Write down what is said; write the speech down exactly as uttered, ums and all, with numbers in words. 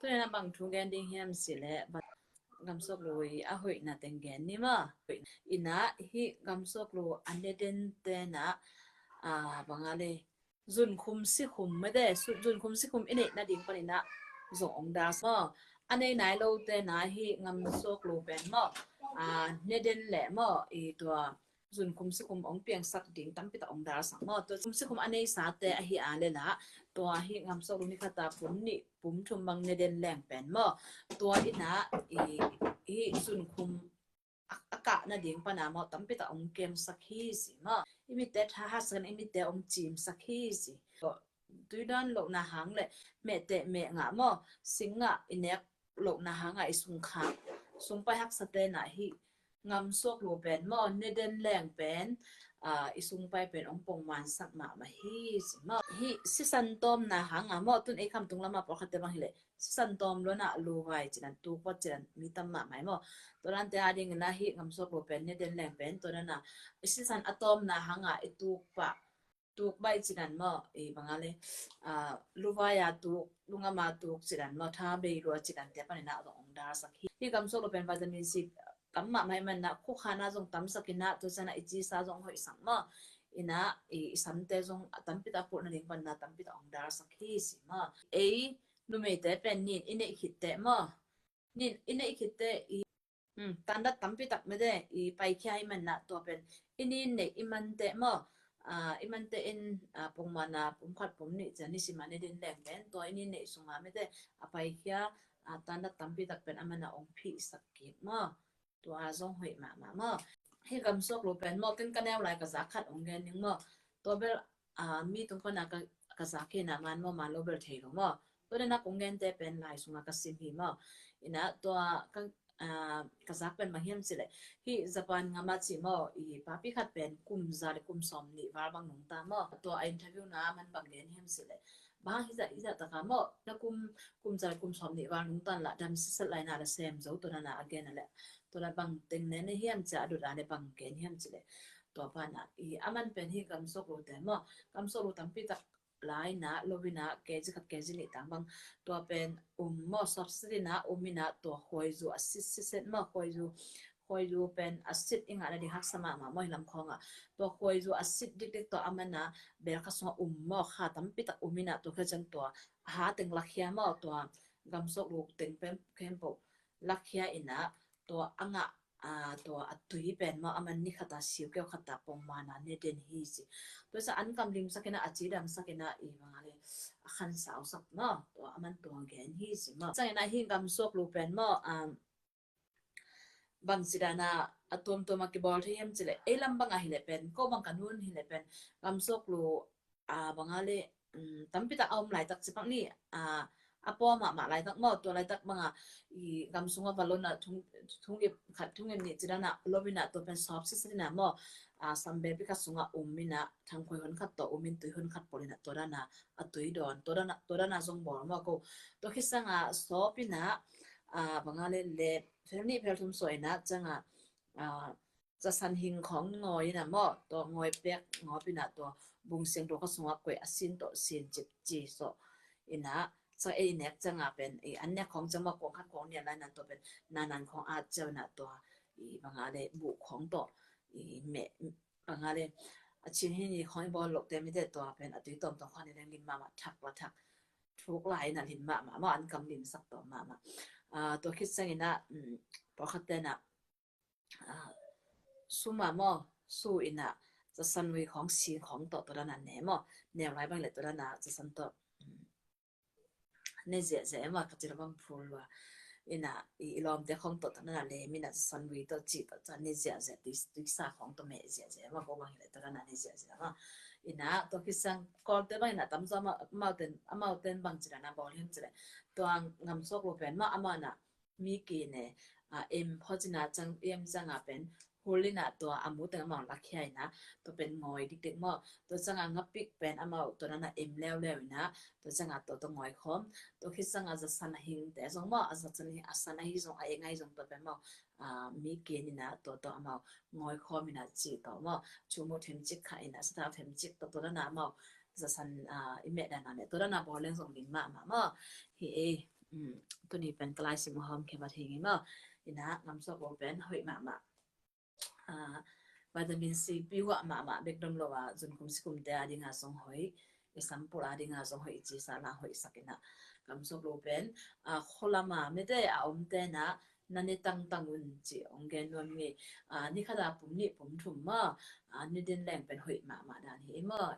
Tuni-in ah bang thu gen ding hiam cih leh, gamsuak lu i a hoihna teng gen ni maw. Ina hih gamsuak lu a ne den te na, ah, bang a le, zunkhum sikhum mete, zunkhum sikhum i neih nading panin ah zong ong dal sak maw. A nei nai lo te na hih gamsuak lu pen maw, ah, ne den le maw, i tua zunkhum sikhum ong piangsak ding tampi tak ong dal sak maw. Tua zunkhum sikhum a neisa te ahi a le lah, tua hih gamsuak lu ni khat a pum nih pum thum bang ne den leng pen maw, tua ina i, i zunkhum a, a kah nading pana maw tampi tak ong kemsak hi ci maw. I mitte tha hat sak in, i mitte ong cimsak hi ci. Tui dawn lohna hang le mehteh meh ngah maw, sing ngah i nek lohna hang a i sung khak, sung pai haksa te na hih gamsuak lu pen maw, ne den leng pen, ah, i sung pai pen ong pongmansak mahmah hi ci maw. Hih sisan tawmna hang a maw, tun ei khamtung lam a pawlkhat te bang hi leh sisan tawm lo na luvai ci dan, tuk pah ci dan mi tam mahmah hi maw. Tua dan te ading ina hih gamsuak lu pen ne den leng pen tua dan a i sisan a tawmna hang a i tuk pah, tuk baih ci dan maw, i bang a le, ah, luvai a tuk, lungam a tuk ci dan maw, tha bei lua ci dan te panin ah zong ong dal sak hi. Hih gamsuak lu pen vitamin C tam mahmah ahih manin ah khukha na zong tamsak ina, tua ciang a i cisa zong hoih sak maw. Ina i, i sam te zong a tampi tak a pulh nading panin ah tampi tak ong dal sak hi ci maw. Ei numeite pen nin i neih khit teh maw, nin i neih khit teh i, um, tandat tampi tak mete i paikhia ahih manin ah tua pen i nin neih i man teh maw, ah, i man teh in, ah, pongman a pum khat pum nih ci a nisim a ne den leng pen tua i nin neih sung a mete a paikhia, ah, tandat tampi tak pen aman a ong phihsak kik maw. Tua zong hoih mahmah maw. Hih gamsuak lu pen maw, ken ka neu lai ka zak khat ong gen ning maw. Tua bel, ah, mi tung pana ka, ka zak hi na man maw, man lo bel thei lo maw. Tua dan a kong gen te pen lai sung a ka sim hi maw. Ina tua ka, ah, ka zak pen bang hiam cih leh, hih Japan gam a ci maw, i papi khat pen kum za le kum sawm nih val bang nungta maw. Tua a interview na man bang gen hiam cih leh, bang hi zah, hi zah tak a maw, na kum, kum za le kum sawm nih val nungta in lah dam sitset lai na lah sem zo, tua dan a a gen a leh, tua dan bang teng ne ne hiam ci a, a dot a leh bang gen hiam cih leh, tua pana i aman pen hih gamsuak lu te maw, gamsuak lu tampi tak la ina lo ina kg khat kg nih tang bang, tua pen um maw, sawp sitset ina um ina tua khuaizu a sit sitset maw, khuaizu, khuaizu pen a sit i ngah nading haksa mahmah maw hih lam khawng ah. Tua khuaizu a sit dikdik tua aman a bel khat sung a um maw, kha tampi tak um ina tua khit ciang tua a ha teng lakhia maw, tua gamsuak lu teng pen khempeuh lakhia ina tua a ngah, ah, tua a tui pen maw, aman ni khat a siukeu khat a pongman a ne den hi ci. Tua ciang an kam limsak ina, a cidamsak ina, i bang a le, a khansau sak maw, tua aman tua gen hi ci maw. Ciang ina hih gamsuak lu pen maw, um, bang ci dan a a tuamtuam a kibawl thei hiam cih leh, ei lam bang a hi leh pen, ko bang ka nu in hi leh pen, gamsuak lu, ah, bang a le, um, tampi tak a om laitak ci pak ni, ah, a pua mahmah laitak maw, tua laitak bang a i gam sung a va lo na thung, thung ip khat thung ip nih ci dan a lo ina tua pen sawp sitset ina maw, ah, sam bepi khat sung a um ina thangkhuai hon khat tawh um in tui hon khat pol ina tua dan a a tui dawn, tua dan a, tua dan a zong bawl maw ko. Tua khit ciang a sawp ina, ah, bang a le le, phel nih phel thum suah ina ciang a, ah, zasan hing khawng ngawi ina maw, tua ngawi pek ngawi ina tua bung siangtho khat sung a koih a sin tawh sin cip ci sawh ina, ciang ei nek ciang a pen i an nek khawng ciang maw, kuang khat khawng nial lai ina tua pen nanan khawng at ciau ina tua i bang a le buh khawng tawh i meh, bang a le a chin hi ni khawng i bawl loh te mite tua pen a tui tawmtawm khawng ni leng lim mahmah, thak la thak, thuk lai ina lim mahmah maw, an kam limsak tawm mahmah. Ah, tua khit ciang ina, um, pawlkhat te ina, ah, su mah maw, su ina zasan ui khawng, sin khawng tawh tua dan a ne maw, neu lai bang le tua dan a zasan tawh, um, ne ziahziah maw, ka cil bang phul lua ina i, i lawmte khawng tawh tua dan a lem ina zasan ui tawh ci tawh tua ne ziahziah, tui, tuisa khawng tawh meh ziahziah maw, ko bang hi le tua dan a ne ziahziah maw. Ina tua khit ciang Kawlte bang ina tamzaw amau, amau ten, amau ten bang ci dan a bawl hiam cih leh, tua gamsuak lu pen maw, amau ina mi ki ne, ah, em phawt ina ciang, em ciang a pen hul ina tua a mu teng amau lakhia ina, tua pen ngawi dikdik maw. Tua ciang a ngapik pen amau tua dan a em leuleu ina, tua ciang a tua tua ngawi khawm. Tua khit ciang a zasan a hing te zong maw, a zasan a hing, a san ahi zong, a eng ahi zong tua pen maw, ah, mi ki ina tua tua amau ngawi khawm ina ci tawh maw. Chu mu themcik kha ina, sathau themcik tawh tua dan a amau zasan, ah, i meh dan a meh, tua dan a bawl leng zong lim mahmah maw. Hi e, um, tuni pen ka laisim uh hawm khe vat hi ing maw. Ina, gamsawp lo pen hoih mahmah. Vitamin C pihuah mahmah bek dom lo a, zunkum sikumte a dinga zong hoih, i sampul a dinga zong hoih, i cisa la hoih sak ina. Gamsawp lo pen khualama mite a omte na, na ne tangtang un ci ong gen nuam mi. Ni khata pum nih pum thum maw, ni din leng pen hoih mahmah dan hi maw.